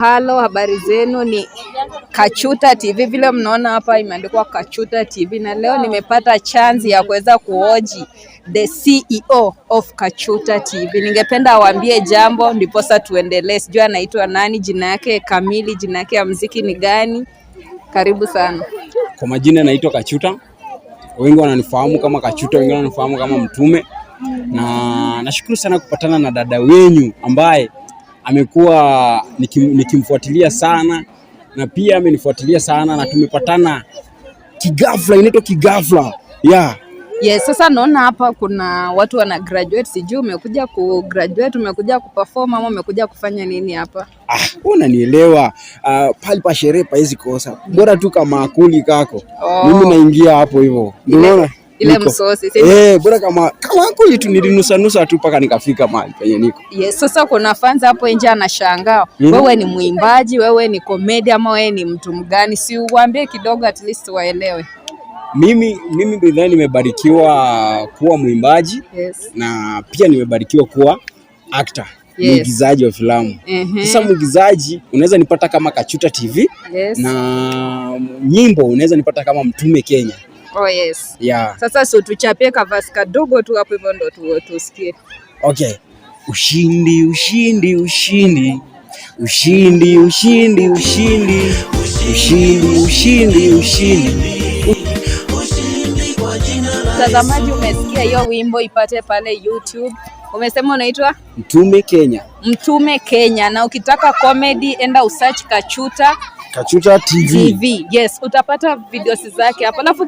Halo, habari zenu, ni Kachuta TV. Vile mnaona hapa imeandikwa Kachuta TV, na leo nimepata chance ya kuweza kuhoji the CEO of Kachuta TV. Ningependa awaambie jambo ndiposa tuendelee. Sijui anaitwa nani, jina yake kamili, jina yake ya mziki ni gani? Karibu sana. Kwa majina naitwa Kachuta, wengi wananifahamu kama Kachuta, wengine wananifahamu kama Mtume, na nashukuru sana kupatana na dada wenyu ambaye amekuwa nikimfuatilia sana na pia amenifuatilia sana na tumepatana kigafla, inaitwa kigafla, yeah. Yes, sasa naona hapa kuna watu wana graduate, sijui umekuja ku graduate, umekuja kuperform ama umekuja kufanya nini hapa? Ah, unanielewa. Pali pa sherehe paezi kosa, bora tu kama akuli kako. Oh. Mimi naingia hapo hivyo, unaona Ile niko. msosi, si? Eh, bora kama akuli tu nilinusanusa tu mpaka nikafika mahali penye niko. Yes, sasa kuna fans hapo nje anashangaa, wewe ni mwimbaji, wewe ni comedy ama wewe ni mtu mgani? Si uwaambie kidogo at least waelewe. Mimi bidhaa nimebarikiwa kuwa mwimbaji na pia nimebarikiwa kuwa actor, mwigizaji wa filamu. Sasa mwigizaji unaweza nipata kama Kachuta TV na nyimbo unaweza nipata kama Mtume Kenya. Oh yes. Yeah. Sasa si tuchapie kaverse kadogo tu hapo hivyo ndo tusikie. Okay. Ushindi, ushindi, ushindi. Ushindi, ushindi, ushindi. Ushindi, ushindi, ushindi. Mtazamaji, umesikia hiyo wimbo, ipate pale YouTube. Umesema unaitwa Mtume Kenya. Mtume Kenya, na ukitaka comedy enda usearch Kachuta Kachuta TV. TV. Yes, utapata videos zake hapo. Alafu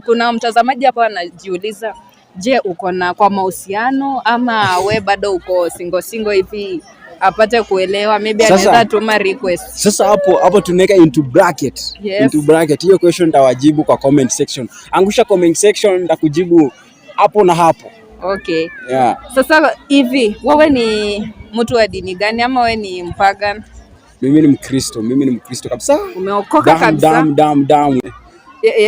kuna mtazamaji hapo anajiuliza, je, uko na kwa mahusiano ama we bado uko single single hivi, apate kuelewa, maybe anaweza tuma request. Sasa hapo hapo tunaweka into bracket. Into bracket. Hiyo question nitawajibu kwa comment section. Angusha comment section, nitakujibu hapo na hapo. Okay. Yeah. Sasa hivi wewe ni mtu wa dini gani ama wewe ni mpagan? Mimi ni Mkristo, mimi ni Mkristo kabisa. Umeokoka Damu, kabisa? damu, damu, damu.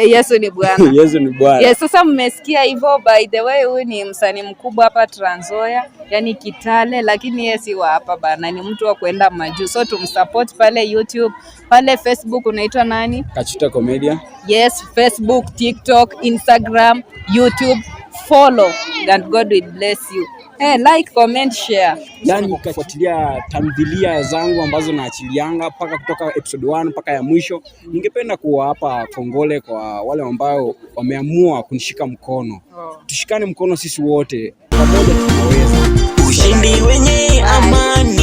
Yesu ni Bwana. Yesu ni Bwana. Yes, sasa mmesikia hivyo. By the way, huyu ni msanii mkubwa hapa Trans Nzoia, yani Kitale, lakini yeye si wa hapa bana, ni mtu wa kuenda majuu. So tumsupport pale YouTube, pale Facebook unaitwa nani? Kachuta Comedian. Yes, Facebook, TikTok, Instagram, YouTube. Follow and God will bless you. Hey, like, comment, share. Yani kufuatilia tamthilia zangu ambazo naachilianga mpaka kutoka episode 1 mpaka ya mwisho. Ningependa kuwapa kongole kwa wale ambao wameamua kunishika mkono. Oh. Tushikane mkono sisi wote, pamoja tunaweza. Ushindi wenye amani.